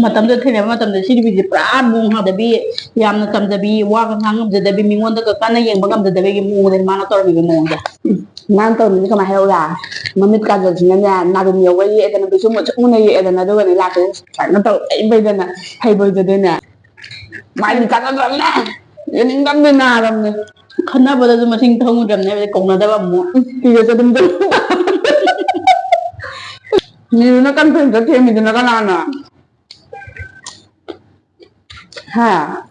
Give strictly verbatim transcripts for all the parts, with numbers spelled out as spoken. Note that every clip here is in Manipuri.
ꯃꯇꯝꯗꯨꯗ ꯊꯦꯡꯅꯕ ꯃꯇꯝꯗ ꯁꯤ ꯅꯨꯄꯤꯁꯦ ꯄꯨꯔꯥ ꯃꯑꯣꯡ ꯍꯥꯗꯕꯤ, ꯌꯥꯝꯅ ꯆꯝꯖꯕꯤ, ꯋꯥꯒ ꯉꯥꯡ ꯉꯝꯖꯗꯕꯤ, ꯃꯤꯉꯣꯟꯗꯒ ꯀꯟꯅ ꯌꯦꯡꯕ ꯉꯝꯖꯗꯕꯒꯤ ꯃꯑꯣꯡꯗꯅꯤ ꯃꯥꯅ ꯇꯧꯔꯝꯃꯤꯕ ꯃꯑꯣꯡꯁꯦ꯫ ꯃꯥꯅ ꯇꯧꯔꯝꯃꯤꯁꯦ ꯀꯃꯥꯏꯅ ꯍꯥꯏꯔꯛꯎꯔꯥ? ꯃꯃꯤꯠ ꯀꯥꯖꯜꯁꯤꯅꯅꯦ, ꯅꯥꯔꯨꯝ ꯌꯧꯒ ꯌꯦꯛꯑꯦꯗꯅ, ꯄꯤꯁꯨꯝ ꯃꯨꯁꯨꯛ ꯃꯨꯟꯅ ꯌꯦꯛꯑꯦꯗꯅ, ꯑꯗꯨꯒꯅꯦ ꯂꯥꯛꯇꯣꯏꯅꯦ ꯁꯨꯃꯥꯏꯅ ꯇꯧ ꯍꯩꯕꯩꯗꯅ, ꯍꯩꯕꯣꯏꯗꯗꯣꯏꯅꯦ꯫ ꯃꯥꯏꯗꯤ ꯀꯥꯖꯜꯗ꯭ꯔꯕꯅꯦ, ꯌꯦꯡꯅꯤꯡꯗꯕꯅꯦ, ꯅꯥꯔꯝꯅꯦ꯫ ꯈꯟꯅꯕꯗꯁꯨ ꯃꯁꯤꯡ ꯈꯪꯉꯨꯗ꯭ꯔꯕꯅꯦ, ꯍꯥꯏꯕꯗꯤ ꯀꯧꯅꯗꯕ ꯑꯃꯨꯛ꯫ ꯎꯝ, ꯁꯤꯗꯁꯨ ꯑꯗꯨꯝ ꯇꯧ-, ꯃꯤꯗꯨꯅ ꯀꯟꯐ꯭ꯔꯦꯟꯁꯇ ꯊꯦꯝꯃꯤꯗꯨꯅ ꯀꯅꯥꯅꯣ? ꯍꯥ?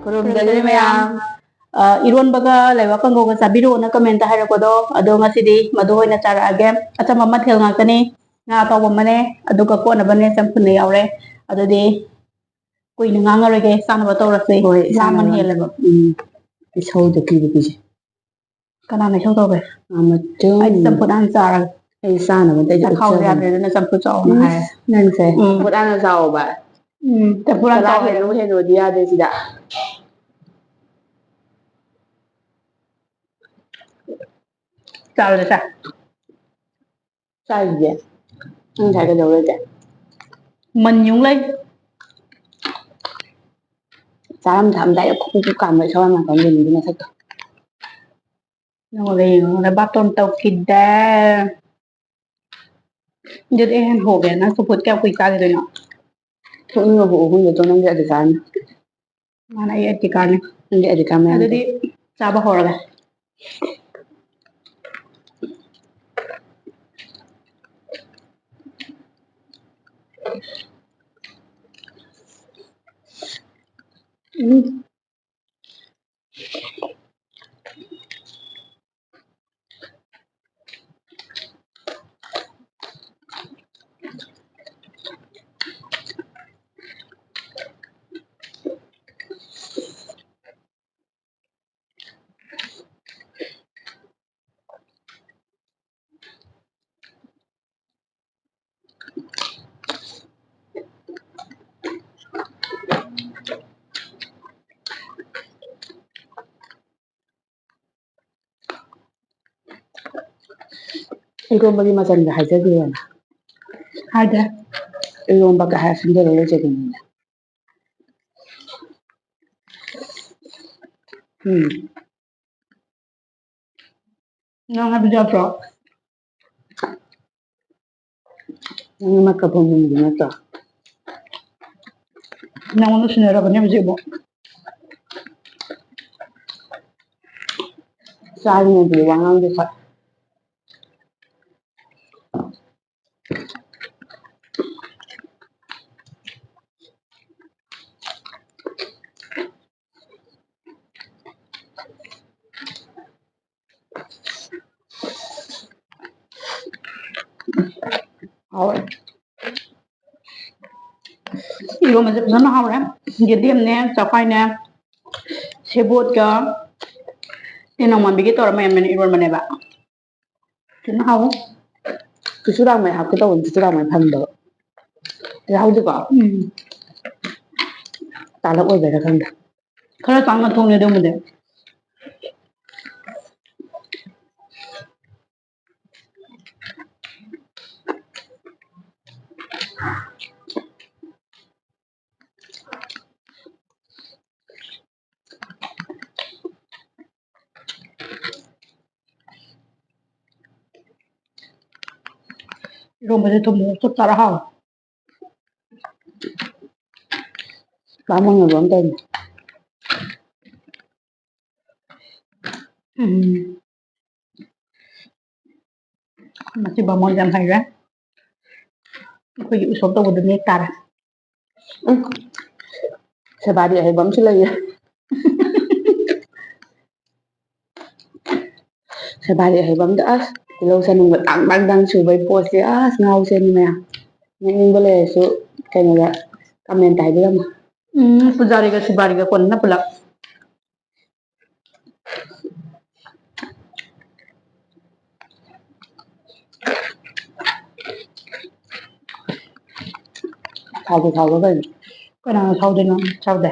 ꯈꯨꯔꯨꯝꯖꯔꯤ ꯃꯌꯥꯝ꯫ ꯑ, ꯏꯔꯣꯟꯕꯒ ꯂꯥꯏꯋꯥ ꯀꯥꯡꯒꯧꯒ ꯆꯥꯕꯤꯔꯛꯑꯣꯅ comment ꯍꯥꯏꯔꯛꯄꯗꯣ, ꯑꯗꯣ ꯉꯁꯤꯗꯤ ꯃꯗꯨ ꯑꯣꯏꯅ ꯆꯥꯔꯛꯑꯒꯦ꯫ ꯑꯆꯝꯕ ꯃꯊꯦꯜ ꯉꯥꯛꯇꯅꯤ꯫ ꯉꯥ ꯑꯇꯥꯎꯕ ꯑꯃꯅꯦ, ꯑꯗꯨꯒ ꯀꯣꯠꯅꯕꯅꯦ ꯆꯝꯐꯨꯠꯅꯦ ꯌꯥꯎꯔꯦ꯫ ꯑꯗꯨꯗꯤ ꯀꯨꯏꯅ ꯉꯥꯡꯉꯔꯣꯏꯒꯦ, ꯆꯥꯅꯕ ꯇꯧꯔꯁꯦ꯫ ꯍꯣꯏ, ꯂꯥꯝꯕꯅ ꯆꯥꯅꯕ꯫ ꯍꯦꯜꯂꯦꯕ꯫ ꯎꯝ, ꯏꯁꯧꯗꯣ ꯀꯤꯕꯨ ꯀꯤꯖꯩ꯫ ꯀꯅꯥꯅ ꯏꯁꯧ ꯇꯧꯒꯦ? ꯑꯃꯆꯨꯝ꯫ ꯑꯩꯗꯤ ꯆꯝꯐꯨꯠ ꯍꯥꯟꯅ ꯆꯥꯔꯒꯦ꯫ ꯑꯩ ꯆꯥꯅꯕ ꯑꯝꯇ ꯑꯩꯗꯤ ꯆꯥꯛꯈꯥꯎꯁꯦ ꯎꯠꯆꯕꯅꯤ꯫ ꯌꯥꯗ꯭ꯔꯦ, ꯑꯗꯨꯅ ꯆꯝꯐꯨꯠ ꯆꯥꯎꯑꯣꯅ ꯎꯝ, ꯍꯥꯏꯔꯦ꯫ ꯅꯪꯁꯦ ꯎꯝ꯫ ꯆꯝꯐꯨꯠ ꯍꯥꯟꯅ ꯆꯥꯎꯑꯣ꯫ ꯎꯝ, ꯆꯝꯐꯨꯠ ꯍꯥꯟꯅ ꯆꯥꯎ ꯆꯥꯒꯦ꯫ ꯍꯦꯟꯅꯨ ꯍꯦꯟꯅꯨꯗꯤ ꯌꯥꯗꯦ ꯁꯤꯗ꯫ ꯆꯥꯔꯣ, ꯆꯥ꯫ ꯆꯥꯏꯁꯤꯗꯤ꯫ ꯅꯪ ꯉꯁꯥꯏ ꯀꯩꯗꯧ ꯂꯩꯒꯦ? ꯃꯟ ꯌꯨꯡ ꯂꯩ꯫ ꯆꯥꯔꯝ ꯊꯛꯑꯝꯗꯥꯏꯗ ꯈꯨꯛ ꯈꯨꯛ ꯀꯥꯝꯕ ꯏꯁꯧ ꯌꯥꯝ ꯂꯥꯡꯒꯟꯕ ꯃꯤꯗꯤ ꯃꯁꯛꯇꯣ꯫ ꯌꯦꯡꯉꯣ, ꯌꯦꯡꯉꯣ, ꯕꯥꯇꯣꯟ ꯇꯧꯈꯤꯗꯦ꯫ ꯑꯗꯨꯗꯤ ꯑꯩ ꯍꯥꯟꯅ ꯍꯧꯒꯦ꯫ ꯅꯪ ꯆꯝꯐꯨꯠ ꯀꯌꯥꯝ ꯀꯨꯏ ꯆꯥꯈꯤꯗꯣꯏꯅꯣ? ꯊꯣꯛꯅꯤꯡꯉꯕ ꯑꯍꯨꯝꯗꯣ ꯅꯪꯒꯤ ꯑꯗꯨ ꯆꯥꯔꯅꯤ꯫ ꯃꯥꯅ ꯑꯩ ꯑꯇꯤ ꯀꯥꯔꯅꯤ꯫ ꯅꯪꯒꯤ ꯑꯇꯤ ꯀꯥꯔꯅꯤ ꯍꯥꯏꯕꯗꯤ? ꯑꯗꯨꯗꯤ ꯆꯥꯕ ꯍꯧꯔꯒꯦ꯫ ꯎꯝ꯫ ꯏꯔꯣꯝꯕꯒꯤ ꯃꯆꯜꯒ ꯍꯥꯏꯖꯗꯦꯗꯅ꯫ ꯍꯥꯏꯗꯦ꯫ ꯏꯔꯣꯝꯕꯒ ꯍꯥꯏꯔ ꯁꯝꯖꯜꯂ ꯂꯩꯖꯕꯅꯤꯅ꯫ ꯎꯝ꯫ ꯅꯪ ꯍꯥꯏꯕꯗꯤ ꯌꯥꯗ꯭ꯔꯣ? ꯅꯪ ꯃꯥꯏꯀ꯭ꯔꯣꯐꯣꯟ ꯃꯨꯟꯕꯤ ꯅꯠꯇ꯭ꯔꯣ? ꯅꯪꯉꯣꯟꯗ ꯁꯤꯟꯅꯔꯕꯅꯦ ꯍꯧꯖꯤꯛ ꯑꯃꯨꯛ꯫ ꯆꯥꯔꯤꯉꯩꯗꯗꯤ ꯋꯥ ꯉꯥꯡꯗꯦ ꯈꯣꯏ꯫ ꯍꯥꯎꯋꯦ꯫ ꯏꯔꯣꯝꯕꯁꯦ ꯐꯖꯅ ꯍꯥꯎꯔꯦ꯫ ꯌꯦꯟꯗꯦꯝꯅꯦ, ꯆꯥꯛꯈꯥꯏꯅꯦ, ꯁꯦꯕꯣꯠꯀ ꯇꯦꯅꯧ ꯃꯥꯟꯕꯤꯒ ꯇꯧꯔ ꯃꯌꯥꯟ ꯃꯌꯥꯟ ꯏꯔꯣꯟꯕꯅꯦꯕ꯫ ꯐꯖꯅ ꯍꯥꯎꯋꯦ꯫ ꯆꯨꯆꯨꯔꯥꯡꯃꯩ ꯍꯥꯞꯀꯦ ꯇꯧꯕꯅꯤ, ꯆꯨꯆꯨꯔꯥꯡꯃꯩ ꯐꯪꯗꯕ꯫ ꯌꯥꯍꯧꯗꯦꯀꯣ? ꯎꯝ꯫ ꯇꯥꯂꯛ ꯑꯣꯏꯕꯩꯔꯥ ꯈꯪꯗꯦ꯫ ꯈꯔ ꯇꯥꯡꯅ ꯊꯣꯡꯅꯦ ꯑꯗꯨꯝꯕꯗꯤ꯫ ꯏꯔꯣꯝꯕꯁꯦ ꯊꯨꯝ ꯃꯣꯔꯣꯛ ꯆꯞ ꯆꯥꯔ ꯍꯥꯎꯋꯦ꯫ ꯕꯥꯃꯣꯟ ꯑꯣꯏꯕ ꯑꯃ ꯇꯧꯔꯤꯅꯦ꯫ ꯎꯝ꯫ ꯃꯁꯤ ꯕꯥꯃꯣꯟ ꯌꯥꯝ ꯍꯩꯔꯦ꯫ ꯑꯩꯈꯣꯏꯒꯤ ꯎꯁꯣꯞ ꯇꯧꯕꯗ ꯅꯦꯛ ꯇꯥꯔꯦ꯫ ꯎꯝ꯫ ꯁꯦꯕꯥꯔꯤ ꯑꯍꯩꯕ ꯑꯃꯁꯨ ꯂꯩꯌꯦ꯫ ꯁꯦꯕꯥꯔꯤ ꯑꯍꯩꯕ ꯑꯝꯗ ꯑꯁ ꯇꯤꯜꯍꯧ ꯆꯅꯝꯒ ꯗꯥꯡ ꯗꯥꯡ ꯗꯥꯡ ꯁꯨꯕꯩ ꯄꯣꯠꯁꯦ ꯑꯁ ꯉꯥꯎ ꯆꯦꯟꯕꯤ ꯃꯌꯥꯝ꯫ ꯅꯣꯛꯅꯤꯡꯕ ꯂꯩꯔꯁꯨ ꯀꯩꯅꯣꯗ comment ꯍꯥꯏꯕꯤꯔꯝꯃꯣ꯫ ꯎꯝ, ꯄꯨꯖꯥꯔꯤꯒ ꯁꯦꯕꯥꯔꯤꯒ ꯀꯣꯟꯅꯅ ꯄꯨꯂꯞ꯫ ꯁꯥꯎꯗꯦ, ꯁꯥꯎꯗꯦ ꯀꯩꯅꯣ꯫ ꯀꯅꯥꯅ ꯁꯥꯎꯗꯣꯏꯅꯣ? ꯁꯥꯎꯗꯦ꯫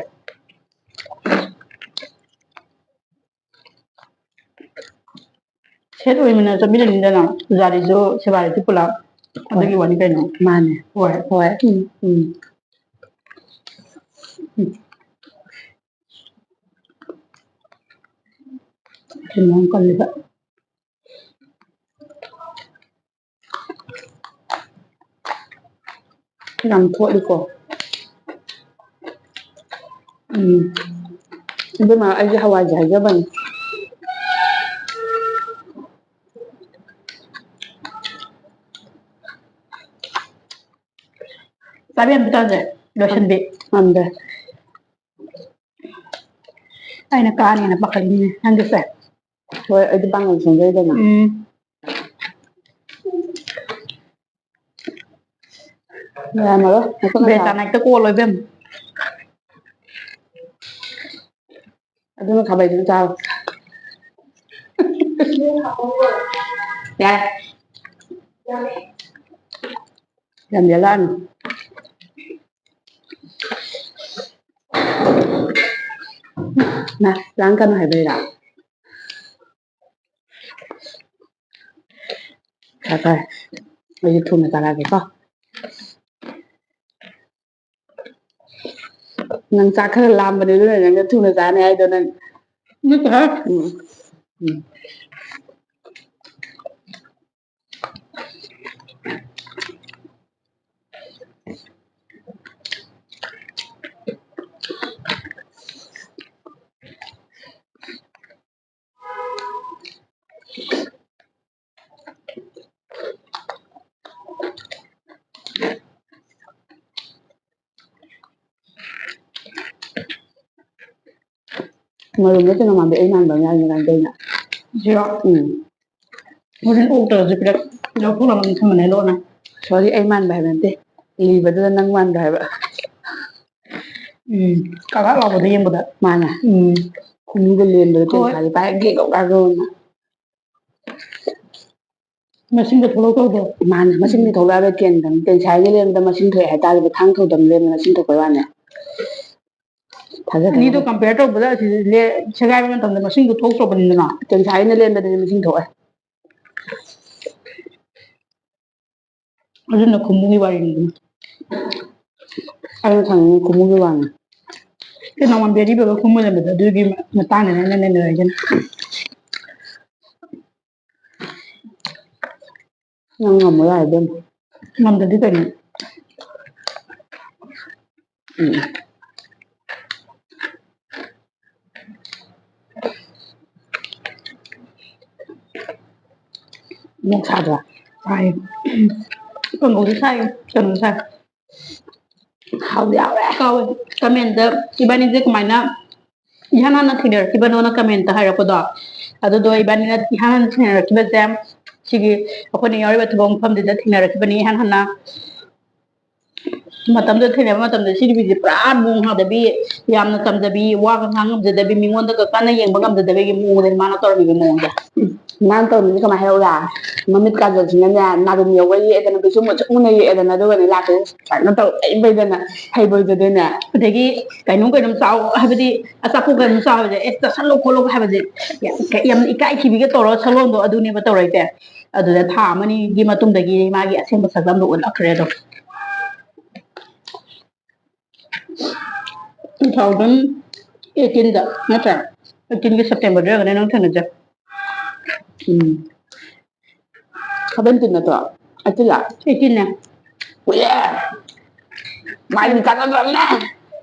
ꯁꯦꯠ ꯑꯣꯏꯃꯤꯟꯅ ꯆꯠꯃꯤꯟꯅꯅꯤꯗꯅ, ꯄꯨꯖꯥꯔꯤꯁꯨ ꯁꯦꯕꯥꯔꯤꯁꯨ ꯄꯨꯂꯞ꯫ ꯑꯗꯨꯒꯤ ꯋꯥꯅꯤ ꯀꯩꯅꯣ꯫ ꯃꯥꯅꯦ꯫ ꯍꯣꯏ꯫ ꯍꯣꯏ꯫ ꯎꯝ꯫ ꯎꯝ꯫ ꯊꯨꯝ ꯌꯥꯝ ꯀꯜꯂꯤꯕ꯫ ꯌꯥꯝ ꯊꯣꯠꯂꯤꯀꯣ꯫ ꯎꯝ꯫ ꯏꯕꯦꯝꯃ, ꯑꯩꯁꯦ ꯍꯋꯥꯏꯁꯦ ꯍꯥꯏꯖꯕꯅꯤ꯫ ꯆꯥꯕꯤ ꯑꯝꯇ ꯇꯧꯁꯦ, ꯂꯣꯏꯁꯟꯕꯤ꯫ ꯉꯝꯗ꯭ꯔꯦ꯫ ꯑꯩꯅ ꯀꯥꯅꯦꯅ ꯄꯥꯈꯠꯂꯤꯅꯦ ꯅꯪꯒꯤꯁꯦ꯫ ꯍꯣꯏ, ꯑꯩꯗꯤ ꯄꯥꯡꯒꯜ ꯁꯣꯟꯖꯩꯗꯅ꯫ ꯎꯝ꯫ ꯌꯥꯔꯝꯃꯔꯣꯏ, ꯅꯈꯨꯠ ꯅꯁꯥ꯫ ꯕꯦꯇꯥꯅꯥꯏꯠꯇ ꯀꯣꯜꯂꯣ ꯏꯕꯦꯝꯃ꯫ ꯑꯗꯨꯅ ꯈꯥꯕꯩꯗꯨꯅ ꯆꯥꯔꯣ꯫ ꯌꯥꯔꯦ꯫ ꯌꯥꯝ ꯌꯥꯜꯂꯛꯑꯅꯨ꯫ ꯃꯥ, ꯂꯥꯡ ꯀꯅꯨ ꯍꯥꯏꯕꯩꯔꯥ? ꯐꯔꯦ, ꯐꯔꯦ꯫ ꯑꯩꯁꯨ ꯊꯨꯅ ꯆꯥꯔꯛꯑꯒꯦꯀꯣ꯫ ꯅꯪ ꯆꯥꯛ ꯈꯔ ꯂꯥꯝꯕꯅꯦ, ꯑꯗꯨꯅ ꯅꯪꯅ ꯊꯨꯅ ꯆꯥꯅꯤ ꯍꯥꯏꯗꯣ ꯅꯪ꯫ ꯅꯠꯇꯦ꯫ ꯎꯝ꯫ ꯎꯝ꯫ ꯃꯔꯨꯝ ꯅꯠꯇꯦ ꯃꯃꯥꯡꯗ ꯑꯩ ꯃꯥꯟꯕ ꯑꯃ ꯌꯥꯎꯔꯤꯅꯦ ꯀꯥꯏꯅ ꯇꯧꯔꯤꯅ꯫ ꯁꯤꯔꯣ? ꯎꯝ꯫ ꯍꯣꯔꯦꯟ ꯑꯣꯛꯇ꯭ꯔꯁꯨ ꯄꯤꯔꯛ-, ꯂꯧꯊꯣꯛꯅꯕ ꯑꯗꯨꯝ ꯊꯝꯕꯅꯦ ꯂꯣꯟꯅ꯫ Sorry, ꯑꯩ ꯃꯥꯟꯕ ꯍꯥꯏꯕ ꯅꯠꯇꯦ꯫ ꯂꯤꯕꯗꯨꯗ ꯅꯪ ꯃꯥꯟꯕ ꯍꯥꯏꯕ꯫ ꯎꯝ, ꯀꯥꯛ ꯀꯥꯛ ꯂꯥꯎꯕꯗꯣ ꯌꯦꯡꯕꯗ꯫ ꯃꯥꯅ꯫ ꯎꯝ꯫ ꯈꯨꯅꯨꯡꯗ ꯂꯦꯟꯕꯗ ꯍꯣꯏ꯫ ꯇꯦꯟꯁꯥꯗꯤ ꯄꯥꯏ ꯒꯦꯒꯧ ꯒꯥꯒꯧꯅ꯫ ꯃꯁꯤꯡꯗ ꯊꯣꯛꯂꯛꯇꯧꯗꯣ꯫ ꯃꯥꯅ ꯃꯁꯤꯡꯗꯤ ꯎꯝ꯫ ꯊꯣꯛꯂꯛꯑꯔꯣꯏ ꯀꯦꯟꯗ꯭ꯔꯅꯤ꯫ ꯇꯦꯟꯁꯥꯏꯒꯤ ꯂꯦꯟꯕꯗ ꯃꯁꯤꯡ ꯊꯣꯛꯑꯦ ꯍꯥꯏꯇꯥꯔꯗꯤ ꯊꯥꯡ ꯊꯧꯗꯝ ꯂꯦꯟꯕꯗ ꯃꯁꯤꯡ ꯊꯣꯛꯄꯩ ꯋꯥꯅꯦ꯫ ꯊꯥꯖꯗꯦ꯫ ꯑꯅꯤꯗꯣ compare ꯇꯧꯕꯗ ꯑꯁꯤꯗꯤ ꯂꯦ-, ꯁꯦꯒꯥꯏꯕ ꯃꯇꯝꯗ ꯃꯁꯤꯡꯗꯣ ꯊꯣꯛꯇ꯭ꯔꯣꯕꯅꯤꯗꯅ꯫ ꯇꯦꯟꯁꯥꯏꯅ ꯂꯦꯟꯕꯗꯗꯤ ꯃꯁꯤꯡ ꯊꯣꯛꯑꯦ꯫ ꯑꯗꯨꯅ ꯈꯨꯝꯃꯨꯒꯤ ꯋꯥꯔꯤꯅꯤ꯫ ꯑꯩꯅ ꯈꯪꯉꯤ ꯈꯨꯝꯃꯨꯒꯤ ꯋꯥꯅꯤ꯫ ꯀꯩꯅꯣ, ꯕꯦꯔꯤ ꯕꯦꯕ ꯈꯨꯝꯃꯨ ꯂꯩꯕꯗꯣ ꯑꯗꯨꯒꯤ ꯃꯇꯥꯡꯗꯅꯦ ꯑꯩꯅ ꯅꯩꯅꯔꯛꯏꯁꯤꯅ꯫ ꯅꯪ ꯉꯝꯃꯣ ꯌꯥꯔꯦ ꯏꯕꯦꯝꯃ꯫ ꯉꯝꯗꯗꯤ ꯀꯩꯅꯣ? ꯎꯝ꯫ ꯃꯣꯔꯣꯛ ꯁꯥꯗ꯭ꯔꯣ? ꯁꯥꯏ꯫ ꯀꯥꯡꯍꯧꯁꯨ ꯁꯥꯏ, ꯀꯩꯅꯣꯁꯨ ꯁꯥꯏ꯫ ꯍꯥꯎꯗꯤ ꯍꯥꯎꯔꯦ꯫ ꯍꯥꯎꯋꯦ꯫ ꯀꯃꯦꯟꯗ ꯏꯕꯥꯅꯤꯁꯦ ꯀꯃꯥꯏꯅ ꯏꯍꯥꯟ ꯍꯥꯟꯅ ꯊꯦꯡꯅꯔꯛꯈꯤꯕꯅꯣꯅ ꯀꯃꯦꯟꯇ ꯍꯥꯏꯔꯛꯄꯗꯣ, ꯑꯗꯨꯗꯣ ꯏꯕꯥꯅꯤꯅ ꯏꯍꯥꯟ ꯍꯥꯟꯅ ꯊꯦꯡꯅꯔꯛꯈꯤꯕꯁꯦ ꯁꯤꯒꯤ ꯑꯩꯈꯣꯏꯅ ꯌꯥꯎꯔꯤꯕ ꯊꯕꯛ ꯃꯐꯝꯁꯤꯗ ꯊꯦꯡꯅꯔꯛꯈꯤꯕꯅꯤ ꯏꯍꯥꯟ ꯍꯥꯟꯅ꯫ ꯃꯇꯝꯗꯨꯗ ꯊꯦꯡꯅꯕ ꯃꯇꯝꯗ ꯁꯤ ꯅꯨꯄꯤꯁꯦ ꯄꯨꯔꯥ ꯃꯑꯣꯡ ꯍꯥꯗꯕꯤ, ꯌꯥꯝꯅ ꯆꯝꯖꯕꯤ, ꯋꯥꯒ ꯉꯥꯡ ꯉꯝꯖꯗꯕꯤ, ꯃꯤꯉꯣꯟꯗꯒ ꯀꯟꯅ ꯌꯦꯡꯕ ꯉꯝꯖꯗꯕꯒꯤ ꯃꯑꯣꯡꯗꯅꯤ ꯃꯥꯅ ꯇꯧꯔꯝꯃꯤꯕ ꯃꯑꯣꯡꯁꯦ꯫ ꯃꯥꯅ ꯇꯧꯔꯝꯃꯤꯁꯦ ꯀꯃꯥꯏꯅ ꯍꯥꯏꯔꯛꯎꯔꯥ? ꯃꯃꯤꯠ ꯀꯥꯖꯜꯁꯤꯅꯅꯦ ꯅꯥꯔꯨꯝ ꯌꯧꯕ ꯌꯦꯛꯑꯦꯗꯅ, ꯄꯤꯁꯨꯝ ꯃꯨꯁꯨꯛ ꯃꯨꯟꯅ ꯌꯦꯛꯑꯦꯗꯅ, ꯑꯗꯨꯒꯅꯦ ꯂꯥꯛꯇꯣꯏꯅꯦ ꯁꯨꯃꯥꯏꯅ ꯇꯧ ꯍꯩꯕꯩꯗꯅ, ꯍꯩꯕꯣꯏꯗꯗꯅꯦ꯫ ꯑꯗꯒꯤ ꯀꯩꯅꯣꯝ ꯀꯩꯅꯣꯝ ꯆꯥꯎ ꯍꯥꯏꯕꯗꯤ, ꯑꯆꯥꯄꯣꯠ ꯀꯩꯅꯣꯝ ꯆꯥꯎ ꯍꯥꯏꯕꯁꯦ, "ꯑꯦ, ꯆꯥꯁꯜꯂꯣ ꯈꯣꯠꯂꯣ" ꯍꯥꯏꯕꯁꯦ ꯌꯥꯝ ꯏꯀꯥꯏ-, ꯌꯥꯝ ꯏꯀꯥꯏ ꯊꯤꯕꯤꯒ ꯇꯧꯔꯒ ꯁꯛꯂꯣꯟꯗꯣ ꯑꯗꯨꯅꯦꯕ ꯇꯧꯔꯛꯏꯁꯦ꯫ ꯑꯗꯨꯗ ꯊꯥ ꯑꯃꯅꯤꯒꯤ ꯃꯇꯨꯡꯗꯒꯤ ꯃꯥꯒꯤ ꯑꯁꯦꯡꯕ ꯁꯛꯇꯝꯗꯣ ꯎꯠꯂꯛꯈ꯭ꯔꯦ ꯑꯗꯣ꯫ Two thousand eighteenꯗ ꯅꯠꯇ꯭ꯔꯥ? Eighteenꯒꯤ Septemberꯗ ꯑꯣꯏꯔꯒꯅꯤ ꯅꯪ ꯊꯦꯡꯅꯖꯦ꯫ ꯎꯝ꯫ Seventeen ꯅꯠꯇ꯭ꯔꯣ? Eighteenꯂ? Eighteenꯅꯦ꯫ ꯀꯨꯏꯔꯦ꯫ ꯃꯥꯏꯗꯤ ꯀꯥꯟꯅꯗ꯭ꯔꯕꯅꯦ꯫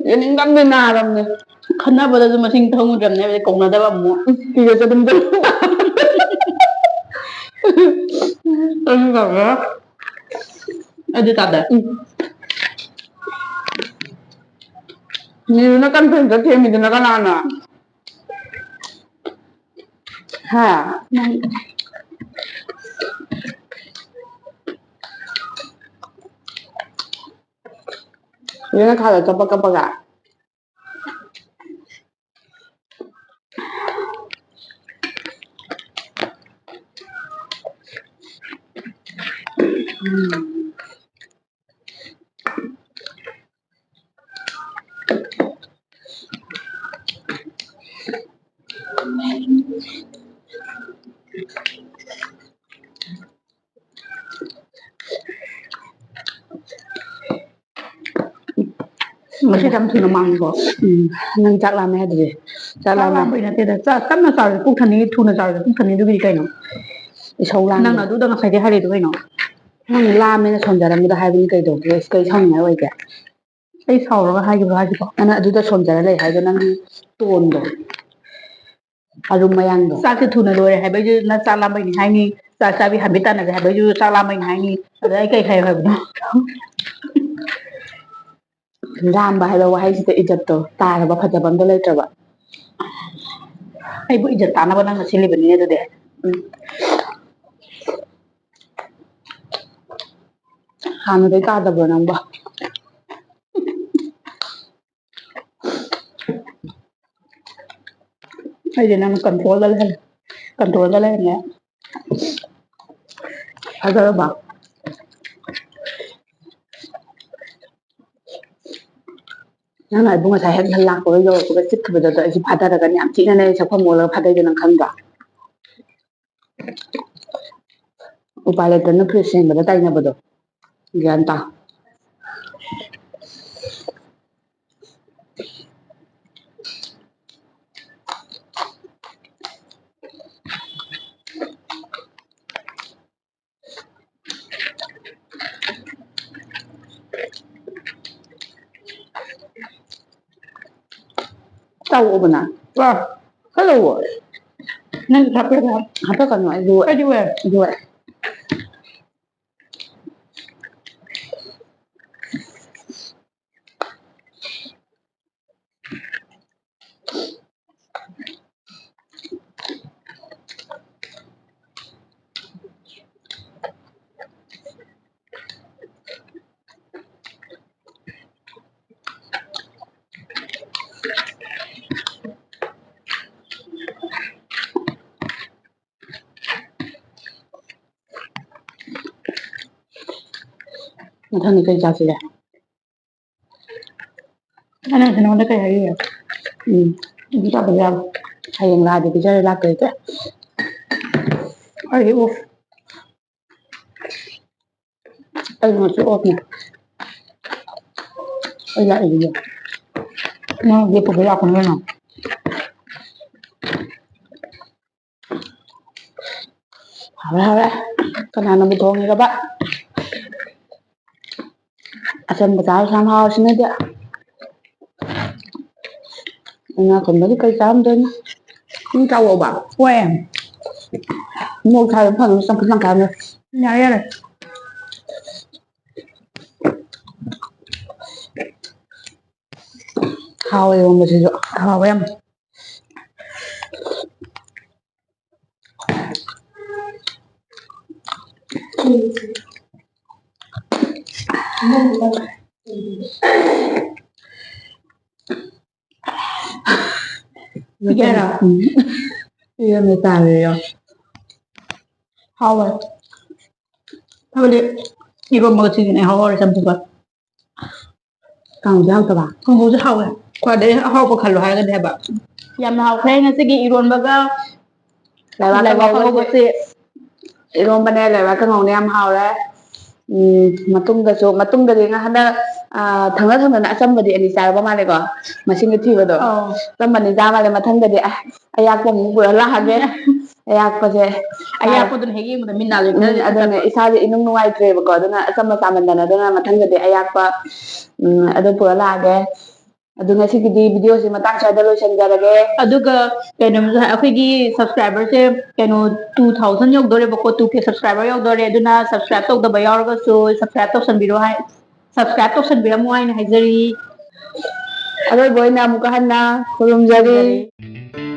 ꯌꯦꯡꯅꯤꯡꯗꯕꯅꯦ, ꯅꯥꯔꯕꯅꯦ꯫ ꯈꯟꯅꯕꯗꯁꯨ ꯃꯁꯤꯡ ꯈꯪꯉꯨꯗ꯭ꯔꯕꯅꯦ, ꯍꯥꯏꯕꯗꯤ ꯀꯧꯅꯗꯕ ꯑꯃꯨꯛ꯫ ꯎꯝ, ꯇꯤꯒ ꯆꯠꯂꯝꯗ꯫ ꯑꯗꯨ ꯇꯥꯗ꯫ ꯎꯝ꯫ ꯅꯤꯔꯨꯅ conferenceꯇ ꯊꯦꯝꯃꯤꯗꯨꯅ ꯀꯅꯥꯅ? ꯍꯥ? ꯅꯪ꯫ ꯅꯤꯔꯨꯅ ꯈꯥꯗ ꯀꯞꯄ ꯀꯞꯄꯒ꯫ ꯎꯝ꯫ ꯉꯁꯤꯗꯤ ꯌꯥꯝ ꯊꯨꯅ ꯃꯥꯡꯉꯤꯀꯣ꯫ ꯎꯝ, ꯅꯪ ꯆꯥꯛ ꯂꯥꯝꯃꯦ ꯍꯥꯏꯗꯨꯗꯤ꯫ ꯆꯥꯛ ꯆꯥꯛ ꯂꯥꯝꯃꯦ꯫ ꯂꯥꯝꯕꯩ ꯅꯠꯇꯦꯗ, ꯆꯥꯛ ꯀꯟꯅ ꯆꯥꯔꯁꯨ ꯄꯨꯛ ꯊꯟꯅꯤ, ꯊꯨꯅ ꯆꯥꯔꯁꯨ ꯄꯨꯛ ꯊꯟꯅꯤ, ꯑꯗꯨꯒꯤꯗꯤ ꯀꯩꯅꯣ? ꯏꯁꯧ ꯂꯥꯡꯒꯅꯨ꯫ ꯅꯪꯅ ꯑꯗꯨꯗ ꯉꯁꯥꯏꯗꯩ ꯍꯥꯏꯔꯤꯗꯣ ꯀꯩꯅꯣ? ꯅꯪ ꯂꯥꯝꯃꯦꯅ ꯁꯣꯟꯖꯔꯝꯕꯗꯣ ꯍꯥꯏꯕꯅꯤ ꯀꯩꯗꯧꯒꯦ? ꯀꯩ ꯁꯥꯎꯅꯤꯡꯉꯥꯏ ꯑꯣꯏꯒꯦ? ꯑꯩ ꯁꯥꯎꯔꯒ ꯍꯥꯏꯈꯤꯕ꯭ꯔꯣ ꯍꯥꯏꯁꯤꯕꯣ? ꯅꯪ ꯑꯗꯨꯗ ꯁꯣꯟꯖꯔ ꯂꯩ ꯍꯥꯏꯗꯣ ꯅꯪꯒꯤ ꯇꯣꯟꯗꯣ꯫ ꯑꯔꯨꯝ ꯃꯌꯥꯡꯗꯣ꯫ ꯆꯥꯛꯁꯦ ꯊꯨꯅ ꯂꯣꯏꯔꯦ ꯍꯥꯏꯕꯩꯁꯨ ꯅꯪ ꯆꯥꯛ ꯂꯥꯝꯕꯩꯅꯤ ꯍꯥꯏꯅꯤ, ꯆꯥꯛ ꯆꯥꯕꯤ ꯍꯥꯕꯤꯠ ꯇꯥꯟꯅꯁꯦ ꯍꯥꯏꯕꯩꯁꯨ ꯆꯥꯛ ꯂꯥꯝꯕꯩꯅꯤ ꯍꯥꯏꯅꯤ, ꯑꯗ ꯑꯩ ꯀꯩ ꯍꯥꯏꯌꯨ ꯍꯥꯏꯕꯅꯣ? ꯂꯥꯝꯕ ꯍꯥꯏꯕ ꯋꯥꯍꯩꯁꯤꯗ ꯏꯖꯠꯇꯣ ꯇꯥꯔꯕ ꯐꯖꯕ ꯑꯝꯇ ꯂꯩꯇ꯭ꯔꯕ꯫ ꯑꯩꯕꯨ ꯏꯖꯠ ꯇꯥꯅꯕ ꯅꯪꯅ ꯁꯤꯜꯂꯤꯕꯅꯤꯅꯦ ꯑꯗꯨꯗꯤ꯫ ꯎꯝ꯫ ꯍꯥꯟꯅꯗꯩ ꯇꯥꯗꯕ꯭ꯔꯣ ꯅꯪꯕꯣ? ꯑꯩꯗꯤ ꯅꯪ control ꯗ ꯂꯩꯍꯜꯂꯦ꯫ Control ꯗ ꯂꯩꯍꯜꯂꯦ꯫ ꯐꯖꯔꯕ? ꯅꯪꯅ ꯑꯩꯕꯨ ꯉꯁꯥꯏ ꯍꯦꯛ ꯂꯥꯛꯄꯒ ꯌꯧꯔꯛꯄꯒ ꯆꯤꯛꯈꯤꯕꯗꯣ ꯑꯩꯁꯦ ꯐꯥꯊꯔꯒꯅꯦ ꯌꯥꯝ ꯊꯤꯅꯅꯦ ꯑꯩ ꯁꯛꯐꯝ ꯑꯣꯜꯂꯒ ꯐꯥꯗꯩꯗꯣ ꯅꯪ ꯈꯪꯗ꯭ꯔꯣ? ꯎꯄꯥꯏ ꯂꯩꯇꯅ ꯐ꯭ꯔꯤꯖ ꯁꯦꯡꯕꯗ ꯇꯥꯏꯅꯕꯗꯣ꯫ ꯒ꯭ꯌꯥꯟ ꯇꯥ꯫ ꯆꯥꯎ ꯑꯣꯕꯅ꯫ ꯆꯥ꯫ ꯈꯔ ꯂꯧꯑꯣ꯫ ꯅꯪ ꯍꯥꯞꯄꯦ ꯈꯔ꯫ ꯍꯥꯞꯄꯛꯀꯅꯨ, ꯑꯩ ꯂꯣꯏ-, ꯑꯩꯗꯤ ꯂꯣꯏꯔꯦ꯫ ꯂꯣꯏꯔꯦ꯫ ꯃꯊꯪꯗꯤ ꯀꯩ ꯆꯥꯁꯤꯒꯦ? ꯑꯩꯅ ꯉꯁꯥꯏ ꯅꯉꯣꯟꯗ ꯀꯩ ꯍꯥꯏꯈꯤꯒꯦ? ꯎꯝ꯫ ꯑꯗꯨ ꯆꯥꯗꯕ ꯌꯥꯔꯣꯏ꯫ ꯍꯌꯦꯡ ꯂꯥꯛꯑꯗꯤ ꯄꯤꯖꯔ ꯂꯥꯛꯇꯣꯏꯁꯦ꯫ ꯑꯩꯗꯤ ꯑꯣꯐ꯫ ꯑꯩ ꯉꯁꯤ ꯑꯣꯐꯅꯦ꯫ ꯑꯩ ꯂꯥꯛꯏꯗꯨꯗꯤ꯫ ꯅꯪ ꯂꯦꯞꯄꯨꯕ ꯂꯥꯛꯄꯅꯤ ꯀꯩꯅꯣ꯫ ꯍꯥꯎꯔꯦ, ꯍꯥꯎꯔꯦ꯫ ꯀꯅꯥꯅꯕꯨ ꯊꯣꯡꯉꯤꯔꯕ? ꯑꯆꯝꯕ ꯆꯥꯕꯁꯨ ꯌꯥꯝ ꯍꯥꯎꯔꯁꯤꯅꯗꯤ꯫ ꯉꯥ ꯊꯣꯡꯕꯗꯤ ꯀꯔꯤ ꯆꯥꯔꯝꯗꯣꯏꯅꯣ? ꯅꯪ ꯆꯥꯎꯑꯣꯕ꯫ ꯍꯣꯏ꯫ ꯃꯣꯔꯣꯛ ꯁꯥꯕ ꯐꯪꯉꯦ, ꯆꯝꯐꯨꯠ ꯌꯥꯝ ꯀꯥꯟꯅꯩ꯫ ꯌꯥꯔꯦ, ꯌꯥꯔꯦ꯫ ꯍꯥꯎꯋꯦ ꯏꯔꯣꯝꯕꯁꯤꯁꯨ꯫ ꯍꯥꯎꯋꯦ ꯌꯥꯝ꯫ ꯌꯥꯔꯦ꯫ ꯎꯝ꯫ ꯏꯔꯣꯟꯕ ꯆꯥꯔꯦꯌꯣ꯫ ꯍꯥꯎꯋꯦ꯫ ꯍꯥꯏꯕꯗꯤ ꯏꯔꯣꯟꯕꯒ ꯁꯤꯒꯅꯦ ꯍꯥꯎꯔꯦ ꯆꯝꯐꯨꯠꯀ꯫ ꯀꯥꯡꯍꯧꯁꯦ ꯍꯥꯎꯇꯕ? ꯀꯥꯡꯍꯧꯁꯦ ꯍꯥꯎꯋꯦ꯫ ꯈ꯭ꯋꯥꯏꯗꯩ ꯑꯍꯥꯎꯕ ꯈꯜꯂꯣ ꯍꯥꯏꯔꯒꯗꯤ ꯍꯥꯏꯕ꯫ ꯌꯥꯝꯅ ꯍꯥꯎꯈ꯭ꯔꯦ ꯉꯁꯤꯒꯤ ꯏꯔꯣꯟꯕꯒ ꯂꯩꯕꯥꯛ ꯂꯩꯕꯥꯛ ꯀꯥꯡꯍꯧꯒꯁꯦ꯫ ꯀꯥꯡꯍꯧꯒꯁꯦ꯫ ꯏꯔꯣꯟꯕꯅꯦ, ꯂꯩꯕꯥꯛ ꯀꯥꯡꯍꯧꯅꯦ, ꯌꯥꯝ ꯍꯥꯎꯔꯦ꯫ ꯎꯝ, ꯃꯇꯨꯡꯗꯁꯨ, ꯃꯇꯨꯡꯗꯗꯤ ꯉꯥ-, ꯍꯟꯗꯛ, ꯑ, ꯊꯪꯅ ꯊꯪꯅꯅ ꯑꯆꯝꯕꯗꯤ ꯑꯅꯤ ꯆꯥꯔꯕ ꯃꯥꯜꯂꯦꯀꯣ꯫ ꯃꯁꯤꯡꯗꯤ ꯊꯤꯕꯗꯣ꯫ ꯑꯧ꯫ ꯑꯆꯝꯕ ꯑꯅꯤ ꯆꯥ ꯃꯥꯜꯂꯦ꯫ ꯃꯊꯪꯗꯗꯤ, ꯑ, ꯑꯌꯥꯛꯄ ꯑꯃꯨꯛ ꯄꯨꯔ ꯂꯥꯛꯑꯒꯦ꯫ ꯑꯌꯥꯛꯄꯁꯦ꯫ ꯑꯌꯥꯛꯄꯗꯨꯅ ꯍꯦꯛ ꯌꯦꯡꯕꯗ ꯃꯤꯠ ꯅꯥꯁꯦ ꯎꯝ, ꯈꯔ ꯑꯗꯨꯅꯦ, ꯐꯠꯇꯕ꯫ ꯏꯁꯥꯁꯦ ꯏꯅꯨꯡ ꯅꯨꯡꯉꯥꯏꯇ꯭ꯔꯦꯕꯀꯣ꯫ ꯑꯗꯨꯅ ꯑꯆꯝꯕ ꯆꯥꯃꯟꯗꯅ꯫ ꯑꯗꯨꯅ ꯃꯊꯪꯗꯗꯤ ꯑꯌꯥꯛꯄ, ꯎꯝ, ꯑꯗꯨ ꯄꯨꯔ ꯂꯥꯛꯑꯒꯦ꯫ ꯑꯗꯨ ꯉꯁꯤꯒꯤꯗꯤ video ꯁꯦ ꯃꯇꯥꯡ ꯁ꯭ꯋꯥꯏꯗ ꯂꯣꯏꯁꯤꯟꯖꯔꯒꯦ꯫ ꯑꯗꯨꯒ ꯀꯩꯅꯣꯝꯁꯨ ꯍꯥꯏ-, ꯑꯩꯈꯣꯏꯒꯤ subscriber ꯁꯦ ꯀꯩꯅꯣ two thousand ꯌꯧꯗꯣꯔꯦꯕꯀꯣ, two K subscriber ꯌꯧꯗꯣꯔꯦ꯫ ꯑꯗꯨꯅ subscribe ꯇꯧꯗꯕ ꯌꯥꯎꯔꯒꯁꯨ subscribe ꯇꯧꯁꯟꯕꯤꯔꯣ ꯍꯥꯏ, subscribe ꯇꯧꯁꯟꯕꯤꯔꯝꯃꯣ ꯍꯥꯏꯅ ꯍꯥꯏꯖꯔꯤ꯫ ꯑꯔꯣꯏꯕ ꯑꯣꯏꯅ ꯑꯃꯨꯛꯀ ꯍꯟꯅ ꯈꯨꯔꯨꯝꯖꯔꯤ꯫ ꯈꯨꯔꯨꯝꯖꯔꯤ꯫